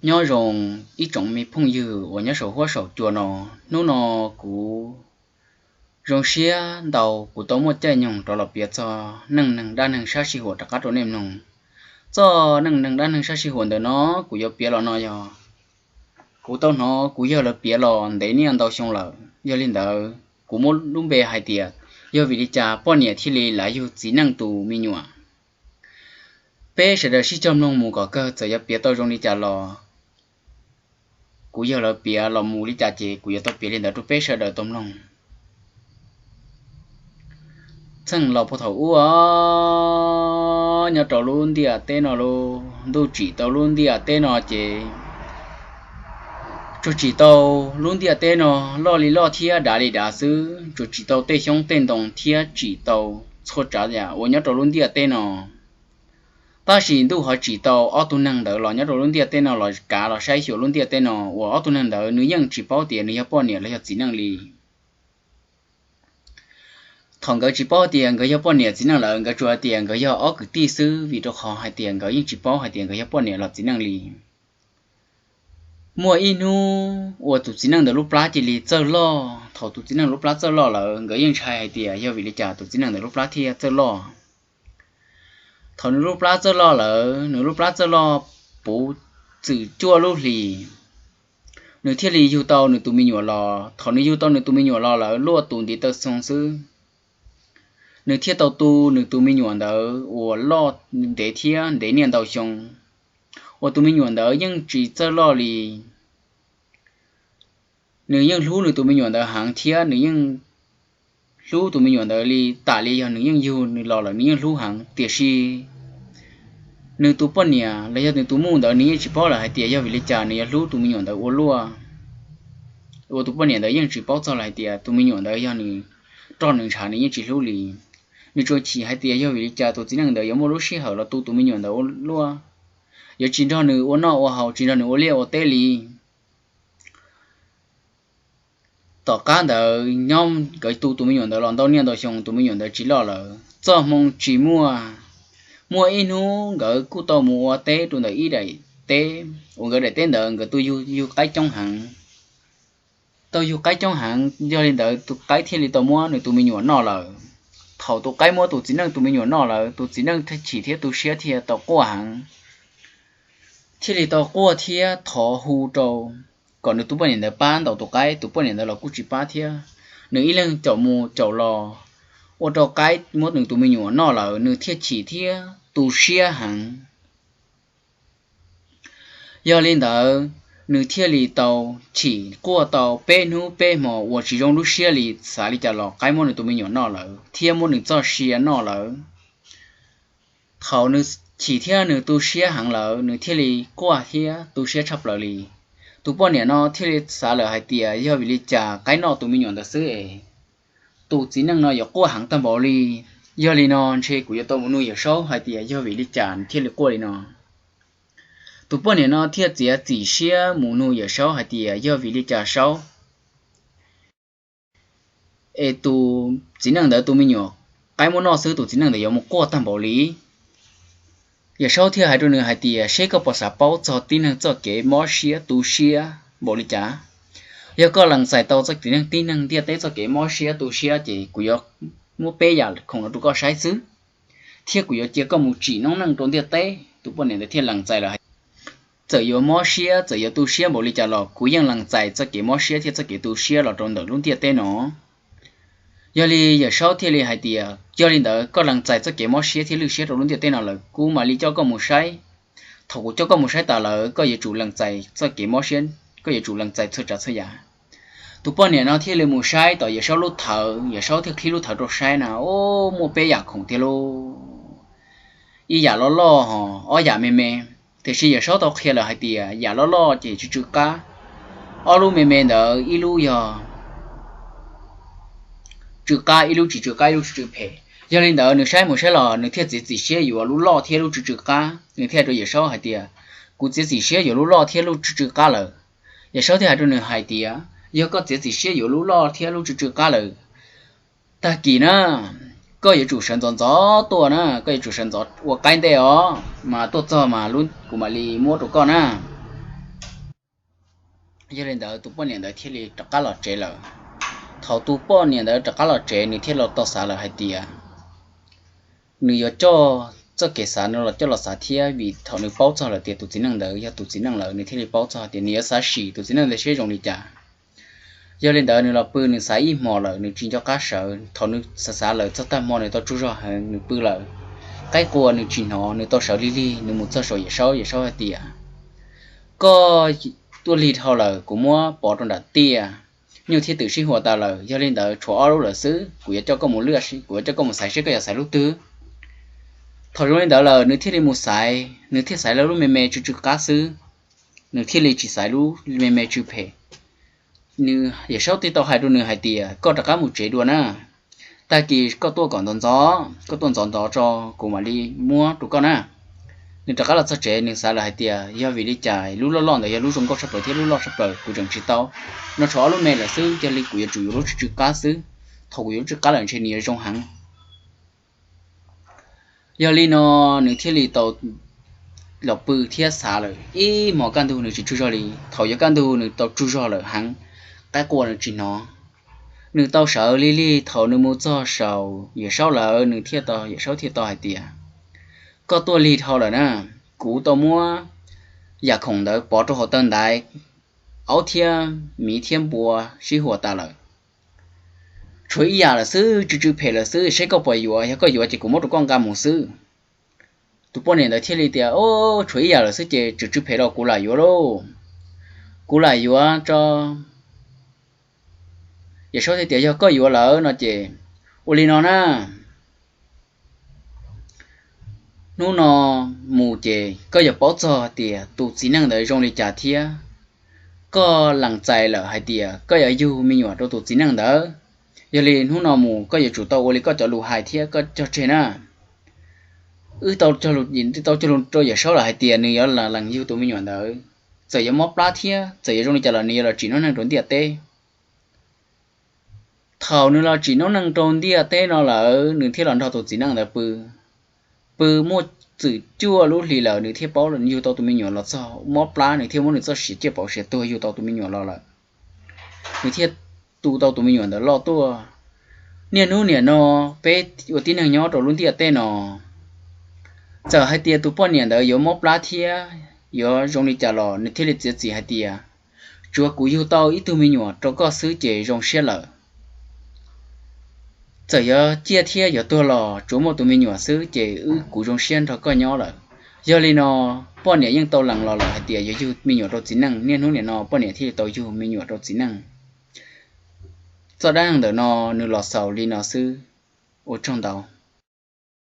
Nyob zoo ib tsoom me phooj ywg uas nyob saum huab saum cua no, hnub no kuv zoo siab ntau kuv tau muaj caij nyoog rov los piav txog neej neeg dab neeg sab sij huam rov qab rau nej mloog. Txoj neej neeg dab neeg sab sij huam ntawm no kuv yuav piav los no yog kuv tau hnov kuv yawg lawv piav los ntev niaj ntau xyoo lawm. Yog li ntawd kuv muab lub npe hais tias yog vim li cas poj niam thiaj li lav yug txiv neej tus me nyuam. Peb sawv daws sib cog mloog mus kom kawg, txawm yuav piav tau zoo li cas los kuv yawg lawv piav los mus li cas ces kuv yuav tau piav li ntawd rau peb sawv daws tau mloog. Txheej laus puag thaum ub, nyob rau lub ntiaj teb no, lub ntuj tsim tau lub ntiaj teb no ces tsuas tsim tau lub ntiaj teb no loj li loj thiab dav li dav xwb, tsuas tsim tau tej xyoob tej ntoo thiab tsim tau txhua tsav yam uas nyob rau lub ntiaj teb no. Tab sis ntuj ho tsim tau ob tug neeg ntawd los nyob rau lub ntiaj teb no los kav los saib xyuas lub ntiaj teb no uas ob tug neeg ntawd nws yeej tsis paub tias nws yog poj niam los yog txiv neej li. Thaum nkawd tsis paub tias nkawd yog poj niam txiv neej lawm, nkawd tsuas hais tias nkawd yog ob kwv tij xwb, vim rau qhov hais tias nkawd yeej tsis paub hais tias nkawd yog poj niam los txiv neej li. Muaj ib hnub uas tus txiv neej ntawd lub plab cia li txawj loj. Thaum tus txiv neej lub plab txawj loj lawm, nkawd yeej ntshai hais tias yog vim li cas tus txiv neej ntawd lub plab thiaj txawj loj. Thaum nws lub plab txawj loj lawm, nws lub plab txawj loj puv txwm cuaj lub hlis, nws thiaj li yug tau nws tus me nyuam los. Thaum nws yug tau nws tus me nyuam los lawm, luaj tus ntiv taw xoo xwb, nws thiaj tau tu nws tus me nyuam ntawd uas loj ntev thiab ntev niaj ntau xyoo, uas tus me nyuam ntawd yeej tsis txawj loj li. Nws yeej hlub nws tus me nyuam ntawd heev thiab nws yeej hlub tus me nyuam ntawd li tam li yog nws yeej yug nws los lawm, nws yeej hlub heev. Tiam sis nws tus poj niam los yog nws tus muj ntawd nws yeej tsis paub lawm hais tias yog vim li cas nws yuav hlub tus me nyuam ntawd ua luaj. Uas tus poj niam ntawd yeej tsis paub txog lawm hais tias tus me nyuam ntawd yog nws roj nws ntshav, nws yeej tsis hlub li. Nws tsuas chim hais tias yog vim li cas tus txiv neej ntawd yuav muaj lub sij hawm los tu tus me nyuam ntawd ua luaj, yuav tsis nrog nws ua noj ua haus, tsis nrog nws ua liaj ua teb li. Tom qab ntawd nyob nkawd tu tus me nyuam ntawd los ntau niaj ntau xyoo, tus me nyuam ntawd tsis loj lawm. Txoj hmoo tsis muaj, muaj ib hnub nkawd kuj tau mus ua teb rau ntawm ib daim teb, uas nkawd daim teb ntawd nkawd tu yug qaib coob heev. Tau yug qaib coob heev, yog li ntawd tus qaib thiaj li tau muab nws tus me nyuam noj lawm. Thaum tus qaib muab tus txiv neej tus me nyuam noj lawm, tus txiv neej thiaj chim thiab tu siab thiaj tau quaj heev, thiaj li tau quaj thiab thov hu rau kom nws tus poj niam ntawd pab ntaus tus qaib. Tus poj niam ntawd los kuj tsis pab thiab. Nws ib leeg caum mus caum los, ua rau qaib muab nws tus me nyuam noj lawm, nws thiaj chim thiab tu siab heev. Yog li ntawd, nws thiaj li tau chim quaj tau peb hnub peb hmo uas tsis zoo lub siab li, xav li cas los qaib muab nws tus me nyuam noj lawm thiab muab nws txoj sia noj lawm. Thaum nws chim thiab nws tu siab heev lawm, nws thiaj li quaj thiab tu siab tshaj plaws li. Tus poj niam no thiaj li xav lawm hais tias yog vim li cas qaib noj tus me nyuam ntawd xwb es tus txiv neej no yuav quaj heev tag npaum li. Yog li no ntshe kuv yuav tau mus nug Yawm Saub hais tias yog vim li cas nws thiaj li quaj li no. Tus poj niam no thiaj txiav txim siab mus nug Yawm Saub hais tias yog vim li cas Saub es tus txiv neej ntawd tus me nyuam qaib muab noj xwb tus txiv neej ntawd yuav mus quaj tag npaum li. Yawm Saub thiaj hais rau nws hais tias seb koj puas xav paub txog tib neeg txoj kev mob siab tu siab npaum li cas. Yog koj lees txais tau txoj kev tib neeg ntiaj teb txoj kev mob siab tu siab ces kuv yuav muab peb yam khoom no rau koj saib xwb, thiab kuv yuav cia koj mus tsim noob neej rau ntiaj teb. Tus poj niam ntawd thiaj lees txais lawm hais txawm yuav mob siab txawm yuav tu siab npaum li cas los kuv yeej lees txais txoj kev mob siab thiab txoj kev tu siab los rau ntawm lub ntiaj teb no. Yog li Yawm Saub thiaj li hais tias yog li ntawd koj lees txais txoj kev mob siab thiab lwj siab rau lub ntiaj teb no lawm kuv mam li coj koj mus saib. Thaum kuv coj koj mus saib tas lawm koj yuav tsum lees txais txoj kev mob siab, koj yuav tsum lees txais txhua tsav txhua yam. Tus poj niam no thiaj li mus saib tom Yawm Saub lub thawv, Yawm Saub thiaj qhib lub thawv rau saib na, o, muaj peb yam khoom tiag lauj. Ib yam loj loj ho ob yam me me. Tiam sis Yawm Saub tau qhia lawm hais tias yam loj loj ces tsw tsw qab, ob lub me me ntawd ib lub yog tsw qab, ib lub tsis tsw qab, ib lub tsw tsw phem. Yog li ntawd nws saib mus saib los nws thiaj txiav txim siab yuav lub loj thiab lub tsw tsw qab. Nws thiaj hais rau Yawm Saub hais tias kuv txiav txim siab yuav lub loj thiab lub tsw tsw qab lawm. Yawm Saub thiaj hais rau nws hais tias yog koj txiav txim siab yuav lub loj thiab lub tsw tsw qab lawm, tag kis na koj yuav tsum sawv ntxov ntxov tuaj na, koj yuav tsum sawv ntxov ua qaib ntej os, mas tuaj txog mas kuv mam li muab rau koj na. Yog li ntawd tus poj niam ntawd thiaj li rov qab los tsev lawm. Thaum tus poj niam ntawd rov qab los tsev, nws thiaj los tau xav lawm hais tias nws yuav coj txoj kev xav no los coj los xav thiab, vim thaum nws paub txog lawm tias tus txiv neej ntawd yog tus txiv neej lawm, nws thiaj li paub txog tias nws yuav xav sim tus txiv neej ntawd seb zoo li cas. Yog li ntawd nws los pw nws xav ib hmos lawm, nws tsis nco qab sawv. Thaum nws xav xav lawm txog tag hmo nws tau tsaug zog heev, nws pw lawm. Qaib qua nws tsis hnov, nws tau sawv lig lig, nws mus txog saum Yawm Saub, Yawm Saub hais tias, koj tuaj lig dhau lawm, kuv muab pov rau nram tiaj, nyuj thiab twm sib huas tas lawm. Yog li ntawd tshuav ob lub lawm xwb, kuv yuav coj koj mus lwaj, kuv yuav coj koj mus xaiv seb koj yuav xaiv lub twg. Thaum zoo li ntawd lawm nws thiaj li mus xaiv, nws thiaj xaiv lawv lub me me tsw tsw qab xwb, nws thiaj li tsis xaiv lub me me tsw phem. Nws, Yawm Saub thiaj tau hais rau nws hais tias, koj rov qab mus tsev dua na, tag kis koj tuaj kom ntxov ntxov, koj tuaj ntxov ntxov tso, kuv mam li muab rau koj na. Nws rov qab los txog tsev, nws xav lawm hais tias, yog vim li cas lub loj loj ntawd yog lub zoo nkauj tshaj plaws thiab lub loj tshaj plaws, kuv tseem tsis tau. No tshuav ob lub me lawm xwb, yog li kuv yuav tsum yuav lub tsw tsw qab xwb. Thaum kuv yuav lub tsw qab lawm ntshe nws yuav zoo heev. Yog li no nws thiaj li tau los pw thiab xav lawm ib hmos kaj ntug nws tsis tsaug zog li. Thaum yuav kaj ntug nws tau tsaug zog lawm heev, qaib qua nws tsis hnov. Nws tau sawv lig lig, thaum nws mus txog saum Yawm Saub lawm, nws thiaj tau, Yawm Saub thiaj tau hais tias, koj tuaj lig dhau lawm na, kuv tau muab yam khoom ntawd pov rau hauv taw ntaiv, aub thiab miv thiab npua sib huas tas lawm. Tshuav ib yam lawm xwb, tsw tsw phem lawm xwb, seb koj puas yuav, yog koj yuav ces kuv muab rau koj nqa mus xwb. Tus poj niam ntawd thiaj li tias, o, tshuav ib yam lawm xwb ces tsw tsw phem los kuv lam yuav lauj, kuv lam yuav tso. Yawm Saub thiaj tias, yog koj yuav lawm no ces ua li no na, hnub no mus ces koj yuav paub txog tias tus txiv neej ntawd zoo li cas thiab koj lees txais lawm hais tias koj yuav yug me nyuam rau tus txiv neej ntawd. Yog li hnub no mus koj yuav tsum tau ua li koj cov lus hais thiab koj cog tseg na. Wb tau cog lus, tau cog lus rau Yawm Saub lawm hais tias nws yuav lees yug tus me nyuam ntawd, txawm yuav mob plab thiab txawm yuav zoo li cas los nws yuav los tsim noob neej rau ntiaj teb. Thaum nws los tsim noob neej rau ntiaj teb no lawm, nws thiaj los nrog tus txiv neej ntawd pw. Pw muaj txwm cuaj lub hlis lawm nws thiaj paub yug tau tus me nyuam los txog mob plab, nws thiaj muab nws txoj sia ciaj pauv sia tuag yug tau tus me nyuam los lawm. Nws thiaj tu tau tus me nyuam ntawd loj tuaj. Niaj hnub niam no peb ua tib neeg nyob rau lub ntiaj teb no, txawm hais tias tus poj niam ntawd yuav mob plab thiab yuav zoo li cas los nws thiaj li txiav txim hais tias, tsuav kuv yug tau ib tug me nyuam rau koj xwb ces zoo siab lawm. Txawm yuav ciaj thiab yuav tuag los tsuav muaj tus me nyuam xwb ces wb, kuv zoo siab nrog koj nyob lawm. Yog li no poj niam yeej tau lees los lawm hais tias yuav yug me nyuam rau txiv neej, niaj hnub niam no poj niam thiaj li tau yug me nyuam rau txiv neej. Txoj dab neeg ntawm no nws los xaus li no xwb. Ua tsaug ntau.